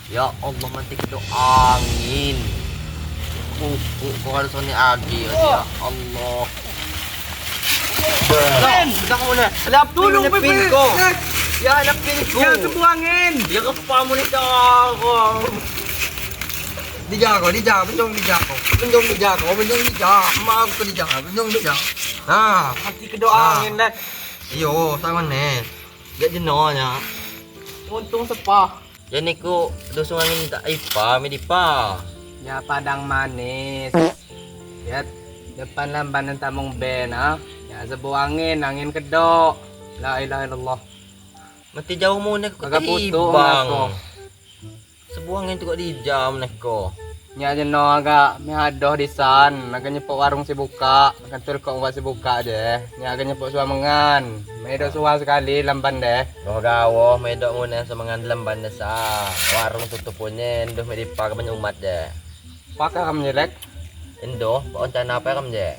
Ya Allah, mati kedo angin. Pupuk kau harus ni agi ya Allah. Dah mana? Lap Tolong, Pepe. ko. Ya anak pinku. Ya sebuangin. Ya kepamu ni cakap. Dijako, dijako, benjong dijako. Benjong dijako, benjong dijako. Maaf ko dijako, benjong dijako. Nah, Mati kedo angin dah. iyo, sama nih. Gak jenonya. Untung sepah. Ya niku dusung angin tak ipa, medipa. Ya padang manis. Ya depan lamban tamung ben ah. Ya sebuangin angin kedok. La ilaha illallah. Mati jauh mu nek Agak putu bang. aku. Sebuah angin tu kok di jam nek ko. Nya jeno agak mihadoh di san, agak nyepok warung si buka, kantor kok buat si buka je. Nya agak nyepok suamengan. Medo suah sekali lamban deh. Goh gawoh medok mu nek semangan lamban desa. Warung tutupunnya endoh medipa ke banyak umat je. Pakai kamu jelek. Endoh, pak rencana apa kam je?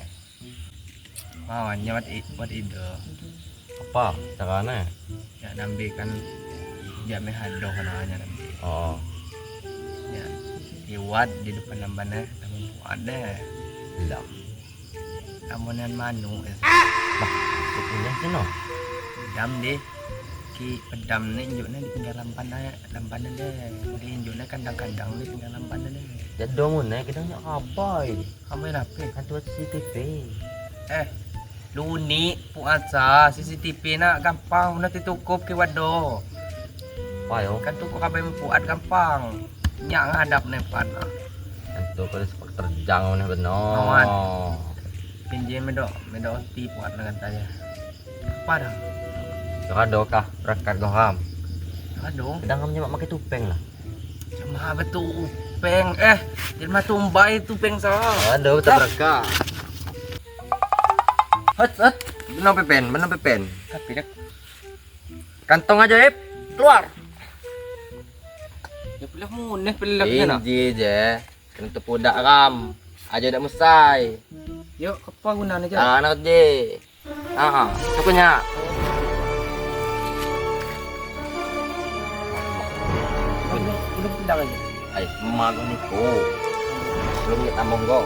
Mawannya wat wat ide. Apa? Caranya? Ya nambi kan ya mihadoh namanya nambi. Oh. Ya iwat di depan lamban deh, namun puat deh. Lah. Amunan manu eh. Tutupunnya sino. Pedam deh. Ki pedam ni injuknya di pinggir lamban deh, lamban deh. Di injuknya kandang-kandang di pinggir lamban deh. Jado mu nek kita nyak kapai. Kamu yang apa? Kan tu CCTV. Eh, lu ni puasa CCTV nak gampang nak ditukup ke wado. Apa yo? Kan tukup kapai puat gampang. Nyak ngadap nepat lah. Kan tu kalau sepak terjang mu nek benar. Awan. Pinjam medok, medok ti puat dengan tanya. Apa dah? Kado kah berangkat goham. Aduh, Kadang kamu nyemak pakai tupeng lah. cuma betul tupeng. Eh, jelma tumbai tupeng sa. Aduh, tak berangkat. Hot, hot. Benar pepen, benar pepen. Tapi dah Kantong ajaib, keluar. ya pelah muneh pelah na. Inji je. Kena terpudak ram. Aja dak musai. Yuk, apa gunanya je? Ah, nak je. Ah, sukunya. Belum pedang aja. Ay, magang ni ko. Belum kita monggo.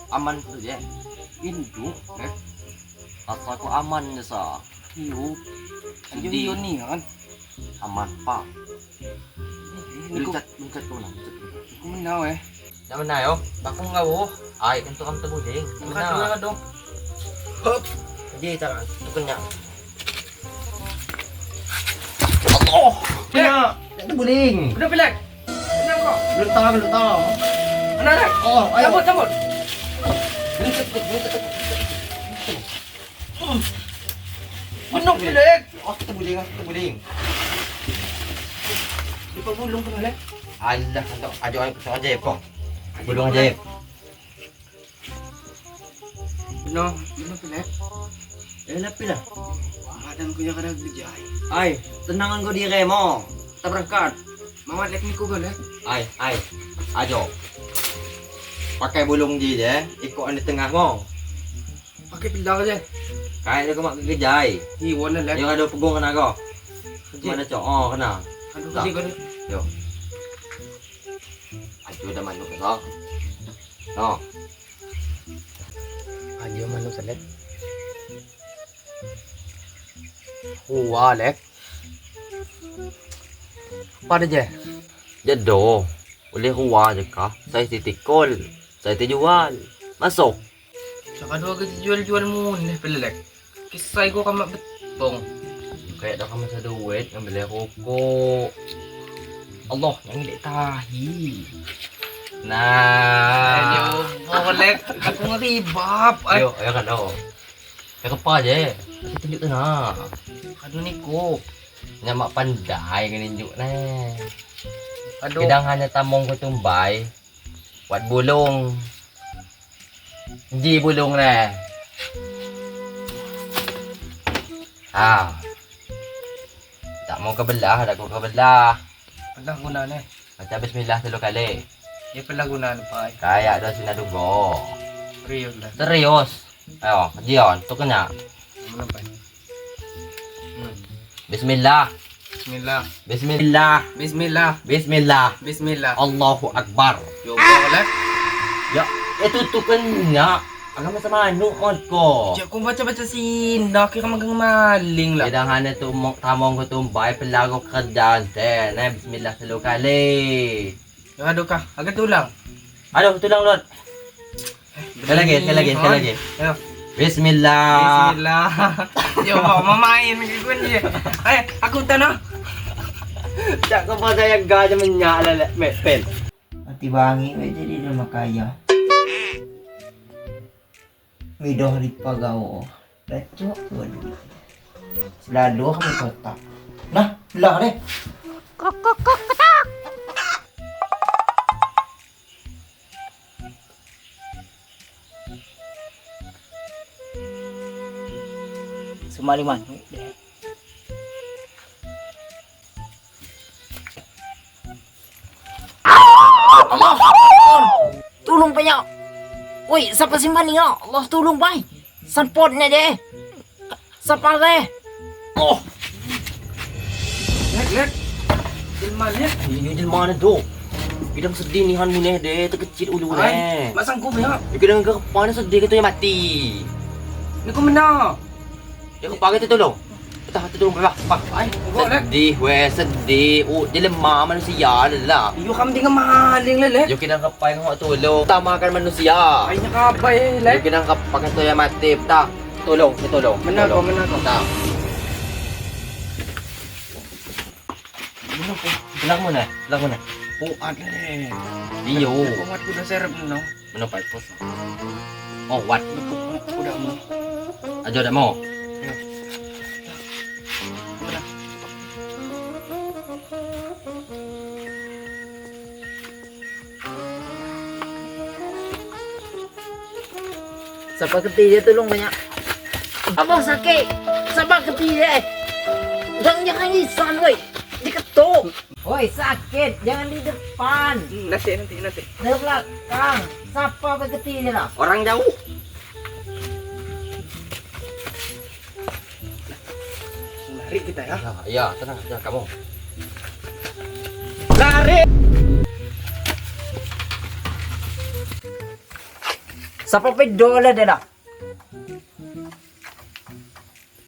Aman tu je. Induk, eh. Rasa aku aman je sa. Iyo. Sedih. Iyo ni kan. Aman pak. Ini ku Luncat, luncat kau nak. Luncat. ku menau eh. Nak mana yo? Aku ngau. Ay, kan tukang teguling. Kado kado. Hup. Jadi tangan tukennya. Allah. Ya. Teguling. Udah pilek. Tenang kok. Belum tahu, belum tahu. Anak anak. Oh, ayo. Cabut cabut. Luncat, luncat, luncat. Penuh pilek. Oh, teguling, teguling. Di pabulung ko lek. Alah, antok ajo ayo kesok ajaib kok. Bulung ajaib. Penuh, penuh pilek. Eh, lepi lah. Badan ku yang kada gejai. Ay, tenangan kau diremo. Kita berangkat. Mawat lek niku go lek. Ay, ay. Ajo. Pakai bulung ji je, ikut di tengah mo. Pakai pedang aja. Kayak dia kau mak kejai. Hi wona lek. Yang ada pegung kena kau. Mana cok? Oh, kena. Aduh kerja kau. Yo. Ajo dah manuk kau. No. Ajo manuk selek. Wah lek. Apa je? Jado. Boleh ruah je kah? Saya titikol. Saya terjual. Masuk. Saka dua ke jual-jual mun deh pelek. Kisah gua kamak betong. Kayak dah kamu ada duit ngambil rokok. Allah, yang ngilek tahi. Nah. Ayo, boleh. Aku ngeribab. Ay. Ayo, ayo kan oh. Ya kepa je. Aku tunjuk tu nah. Aduh niko. Nyamak pandai kan tunjuk nah. Aduh. Kadang hanya tamong ko tumbai. Buat bulung. Ji bulung nah. Ah. Tak mau kebelah, tak mau kebelah. Pelah guna ni. Macam bismillah telu kali. Ya pelah guna ni pai. Kayak dah sinadugo. Serius lah. Serius. Ayo, kajian, tu kena. Bismillah. Bismillah. Bismillah. Bismillah. Bismillah. Bismillah. Allahu Akbar. Yo boleh. Ya, itu tu kena. Agama sama anu ko. Cik aku baca-baca sina kira magang maling lah. Kira hana tu mok tamong ko tumbai pelago kerjaan teh. Nah, bismillah selalu kali. Ya aduh kah, agak tulang. Aduh, tulang lot. Sekali lagi. Ayo. Bismillah. Bismillah. Yo, mau main ke ni. Eh, aku tanah. Tak kau pasal yang gajah menyala le, pen. Mati bangi we jadi dia makaya. Midoh di pagawo. Recok waduh. Selalu kami kotak. Nah, belah deh. Sumali manuk deh. Allah, tolong banyak. Woi, siapa sih maling ah? Allah tolong bai. Sampotnya deh. Siapa deh? Oh, Lek, lek. Jelma lek. ini jelma mana tu? Bidang sedih ni han muneh deh, terkecil ulu deh. Mak sanggup ya. Dia kena kepan sedih kata yang mati. Ni kau menang. Dia kepan kita tolong. Patah tolong bah, bah. Ai, kau lek. Sedih weh, sedih. Oh, dia lemah manusia lah. Yo kam dengan maling lek lek. Yo kena kepan kau tolong. Utamakan manusia. Ai nya kabai Yo lek. kena kepan kata yang mati. Patah. Tolong, kita tolong. Menang kau, menang kau. Patah. Belak mana? Belak mana? Oh, ada lek. Iyo. Kau wat kuda serep no. Mana pak pos? Oh, what? Kuda mu. Ajo dak mau. Ya. Siapa keti dia tolong banyak. Abang sakit. Siapa keti dia? Jangan jangan isan woi. Diketuk. Woi sakit, jangan di depan. Nanti nanti nanti. Dari belakang. Siapa keti dia lah? Orang jauh. Lari kita ya. Ya, ya, tenang, tenang kamu. Lari. Siapa pedola dia lah?